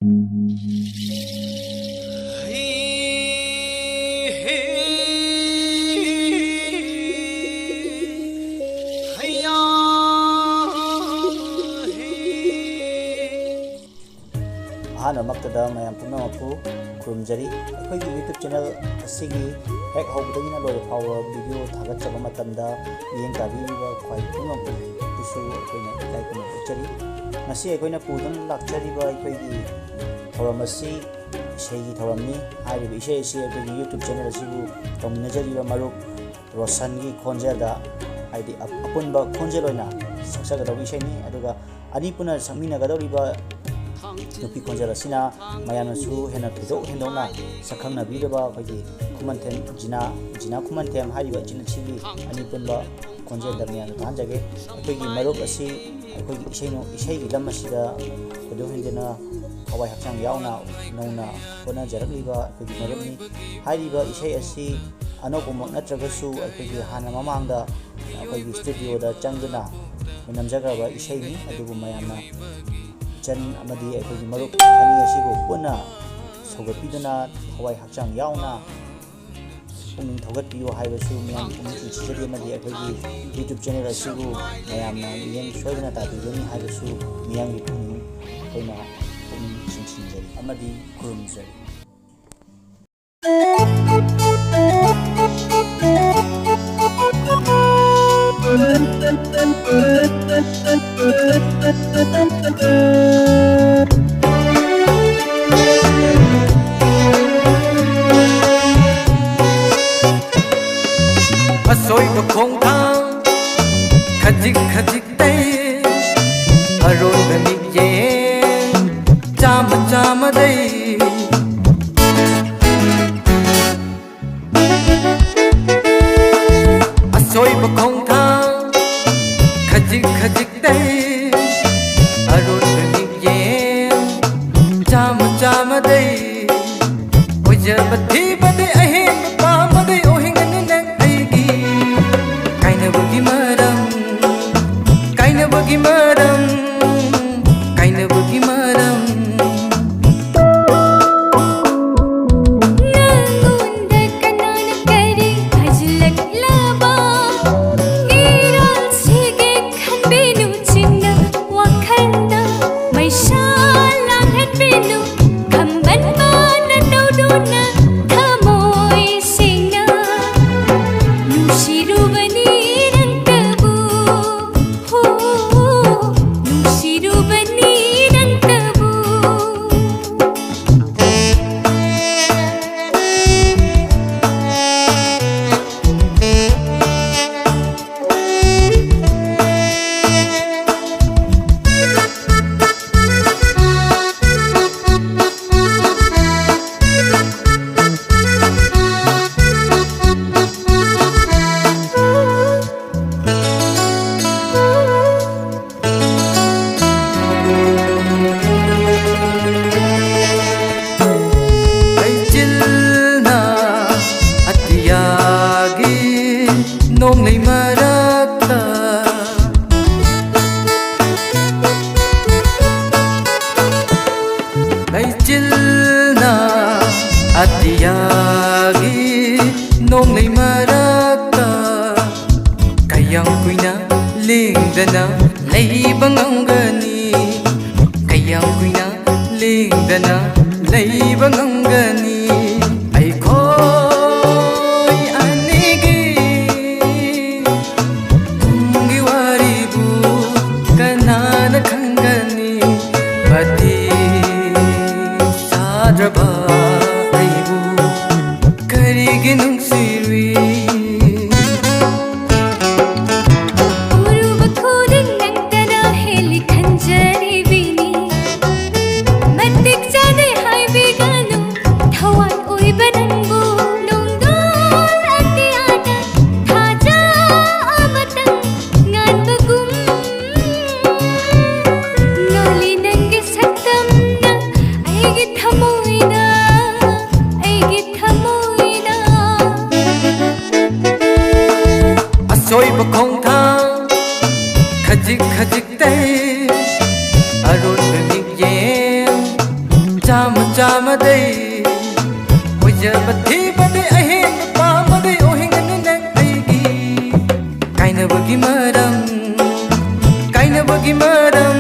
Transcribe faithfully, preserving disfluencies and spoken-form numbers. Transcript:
ꯑꯍꯥꯟꯕꯃꯛꯇꯗ ꯃꯌꯥꯝ ꯄꯨꯝꯅꯃꯛꯄꯨ ꯈꯨꯔꯨꯝꯖꯔꯤ꯫ ꯑꯩꯈꯣꯏꯒꯤ YouTube channel ꯑꯁꯤꯒꯤ ꯍꯦꯛ ꯍꯧꯕꯗꯒꯤꯅ ꯂꯣꯏꯕ ꯐꯥꯎꯕ video ꯊꯥꯒꯠꯆꯕ ꯃꯇꯝꯗ ꯃꯤꯠꯌꯦꯡ ꯇꯥꯕꯤꯔꯤꯕ ꯈ꯭ꯋꯥꯏ ꯄꯨꯝꯅꯃꯛꯄꯨꯁꯨ ꯑꯩꯈꯣꯏꯅ ꯏꯀꯥꯏ ꯈꯨꯝꯅꯕ ꯎꯠꯆꯔꯤ꯫ ꯉꯁꯤ ꯑꯩꯈꯣꯏꯅ ꯄꯨꯗꯨꯅ ꯂꯥꯛꯆꯔꯤꯕ ꯑꯩꯈꯣꯏꯒꯤ ꯊꯧꯔꯝ ꯑꯁꯤ ꯏꯁꯩꯒꯤ ꯊꯧꯔꯝꯅꯤ꯫ ꯍꯥꯏꯔꯤꯕ ꯏꯁꯩ ꯑꯁꯤ ꯑꯩꯈꯣꯏꯒꯤ YouTube channel ꯑꯁꯤꯕꯨ ꯇꯧꯃꯤꯟꯅꯖꯔꯤꯕ ꯃꯔꯨꯞ ꯔꯣꯁꯟꯒꯤ ꯈꯣꯟꯖꯦꯜꯗ, ꯍꯥꯏꯗꯤ ꯑ-, ꯑꯄꯨꯟꯕ ꯈꯣꯟꯖꯦꯜ ꯑꯣꯏꯅ ꯁꯛꯆꯒꯗꯧꯕ ꯏꯁꯩꯅꯤ꯫ ꯑꯗꯨꯒ ꯑꯅꯤ ꯄꯨꯟꯅ ꯁꯛꯃꯤꯟꯅꯒꯗꯧꯔꯤꯕ ꯅꯨꯄꯤ ꯈꯣꯟꯖꯦꯜ ꯑꯁꯤꯅ ꯃꯌꯥꯝꯅꯁꯨ ꯍꯦꯟꯅ ꯊꯣꯏꯗꯣꯛ ꯍꯦꯟꯗꯣꯛꯅ ꯁꯛꯈꯪꯅꯕꯤꯔꯕ ꯑꯩꯈꯣꯏꯒꯤ ꯈꯨꯃꯟꯊꯦꯝ ꯖꯤꯅꯥ, ꯖꯤꯅꯥ ꯈꯨꯃꯟꯊꯦꯝ ꯍꯥꯏꯔꯤꯕ ꯏꯆꯤꯟ ꯑꯁꯤꯒꯤ ꯑꯅꯤ ꯄꯨꯟꯕ ꯈꯣꯟꯖꯦꯜꯗ ꯃꯌꯥꯝꯅ ꯇꯥꯍꯟꯖꯒꯦ꯫ ꯑꯩꯈꯣꯏꯒꯤ ꯃꯔꯨꯞ ꯑꯁꯤ ꯑꯩꯈꯣꯏꯒꯤ ꯏꯁꯩ ꯅꯣ-, ꯏꯁꯩꯒꯤ ꯂꯝ ꯑꯁꯤꯗ ꯈꯣꯏꯗꯧ ꯍꯦꯟꯗꯨꯅ ꯊꯋꯥꯏ ꯍꯛꯆꯥꯡ ꯌꯥꯎꯅ ꯅꯧꯅ ꯍꯣꯠꯅꯖꯔꯛꯂꯤꯕ ꯑꯩꯈꯣꯏꯒꯤ ꯃꯔꯨꯞꯅꯤ꯫ ꯍꯥꯏꯔꯤꯕ ꯏꯁꯩ ꯑꯁꯤ ꯑꯅꯧꯕꯃꯛ ꯅꯠꯇ꯭ꯔꯒꯁꯨ ꯑꯩꯈꯣꯏꯒꯤ ꯍꯥꯟꯅ ꯃꯃꯥꯡꯗ ꯑꯩꯈꯣꯏꯒꯤ studioꯗ ꯆꯪꯗꯨꯅ ꯅꯝꯖꯈ꯭ꯔꯕ ꯏꯁꯩꯅꯤ꯫ ꯑꯗꯨꯕꯨ ꯃꯌꯥꯝꯅ ꯏꯆꯟ ꯑꯃꯗꯤ ꯑꯩꯈꯣꯏꯒꯤ ꯃꯔꯨꯞ ꯑꯅꯤ ꯑꯁꯤꯕꯨ ꯄꯨꯟꯅ ꯁꯧꯒꯠꯄꯤꯗꯨꯅ ꯊꯋꯥꯏ ꯍꯛꯆꯥꯡ ꯌꯥꯎꯅ ꯄꯨꯛꯅꯤꯡ ꯊꯧꯒꯠꯄꯤꯌꯨ ꯍꯥꯏꯕꯁꯨ ꯃꯤꯌꯥꯝꯒꯤ ꯄꯨꯛꯅꯤꯡ ꯆꯤꯡꯁꯤꯟꯖꯔꯤ, ꯑꯃꯗꯤ ꯑꯩꯈꯣꯏꯒꯤ YouTube channel ꯑꯁꯤꯕꯨ ꯃꯌꯥꯝꯅ ꯃꯤꯠꯌꯦꯡ ꯁꯣꯏꯗꯅ ꯇꯥꯕꯤꯒꯅꯤ ꯍꯥꯏꯕꯁꯨ ꯃꯤꯌꯥꯝꯒꯤ ꯄꯨꯛꯅꯤꯡ ꯑꯩꯈꯣꯏꯅ ꯄꯨꯛꯅꯤꯡ ꯆꯤꯡꯁꯤꯟꯖꯔꯤ ꯑꯃꯗꯤ ꯈꯨꯔꯨꯝꯖꯔꯤ꯫ ꯑꯁꯣꯏꯕ ꯈꯣꯡꯊꯥꯡ ꯈꯖꯤꯛ ꯈꯖꯤꯛꯇꯩ ꯑꯔꯣꯏꯕ ꯃꯤꯠꯌꯦꯡ ꯆꯥꯝꯃ ꯆꯥꯝꯃꯗꯩ꯫ ꯑꯁꯣꯏꯕ ꯈꯣꯡꯊꯥꯡ ꯈꯖꯤꯛ ꯈꯖꯤꯛꯇꯩ ꯑꯔꯣꯏꯕ ꯃꯤꯠꯌꯦꯡ ꯆꯥꯝꯃ ꯆꯥꯝꯃꯗꯩ꯫ ꯑꯣꯏꯖꯕ ꯊꯤꯕꯗꯤ ꯑꯍꯦꯟꯕ ꯄꯥꯝꯕꯗꯤ ꯑꯣꯏꯍꯟꯒꯅꯤ ꯅꯪ ꯑꯩꯒꯤ꯫ ꯀꯥꯏꯅꯕꯒꯤ ꯃꯔꯝ, ꯀꯥꯏꯅꯕꯒꯤ ꯃꯔꯝ, ꯀꯥꯏꯅꯕꯒꯤ ꯃꯔꯝ꯫ ꯂꯩꯆꯤꯜꯅ ꯑꯇꯤꯌꯥꯒꯤ ꯅꯣꯡꯂꯩ ꯃꯔꯛꯇ ꯀꯌꯥꯝ ꯀꯨꯏꯅ ꯂꯦꯡꯗꯅ ꯂꯩꯕ ꯉꯝꯒꯅꯤ? ꯀꯌꯥꯝ ꯀꯨꯏꯅ ꯂꯦꯡꯗꯅ ꯂꯩꯕ ꯉꯝꯒꯅꯤ? ꯑꯩꯈꯣꯏ ꯑꯅꯤꯒꯤ ꯇꯨꯡꯒꯤ ꯋꯥꯔꯤꯕꯨ ꯀꯅꯥꯅ ꯈꯪꯒꯅꯤ? ꯃꯇꯤꯛ ꯆꯥꯗ꯭ꯔꯕ ꯑꯩꯕꯨ ꯀꯔꯤꯒꯤ ꯅꯨꯡꯁꯤꯔꯨꯏ? ꯎꯔꯨꯕ ꯈꯨꯗꯤꯡ ꯅꯪꯇꯅ ꯍꯦꯜꯂꯤ ꯈꯟꯖꯔꯤꯕꯤꯅꯤ꯫ ꯃꯇꯤꯛ ꯆꯥꯗꯦ ꯍꯥꯏꯕꯤꯒꯅꯨ, ꯊꯋꯥꯏ ꯑꯣꯏꯕ ꯅꯪꯕꯨ ꯅꯣꯡꯗꯣꯜ ꯑꯇꯤꯌꯥꯗ ꯊꯥꯖ ꯑꯃꯇꯪ ꯉꯥꯟꯕꯒꯨꯝ꯫ ꯉꯥꯜꯂꯤ ꯅꯪꯒꯤ ꯁꯛꯇꯝꯅ ꯑꯩꯒꯤ ꯊꯃꯣꯏꯗ, ꯑꯩꯒꯤ ꯊꯃꯣꯏꯗ꯫ ꯑꯁꯣꯏꯕ ꯈꯣꯡꯊꯥꯡ ꯈꯖꯤꯛ ꯈꯖꯤꯛꯇꯩ ꯑꯔꯣꯟꯕ ꯃꯤꯠꯌꯦꯡ ꯆꯥꯝꯃ ꯆꯥꯝꯃꯗꯩ ꯑꯣꯏꯖꯕ ꯊꯤꯕꯗꯤ ꯑꯍꯦꯟꯕ ꯄꯥꯝꯕꯗꯤ ꯑꯣꯏꯍꯟꯒꯅꯨ ꯅꯪ ꯑꯩꯒꯤ ꯀꯥꯏꯅꯕꯒꯤ ꯃꯔꯝ, ꯀꯥꯏꯅꯕꯒꯤ ꯃꯔꯝ꯫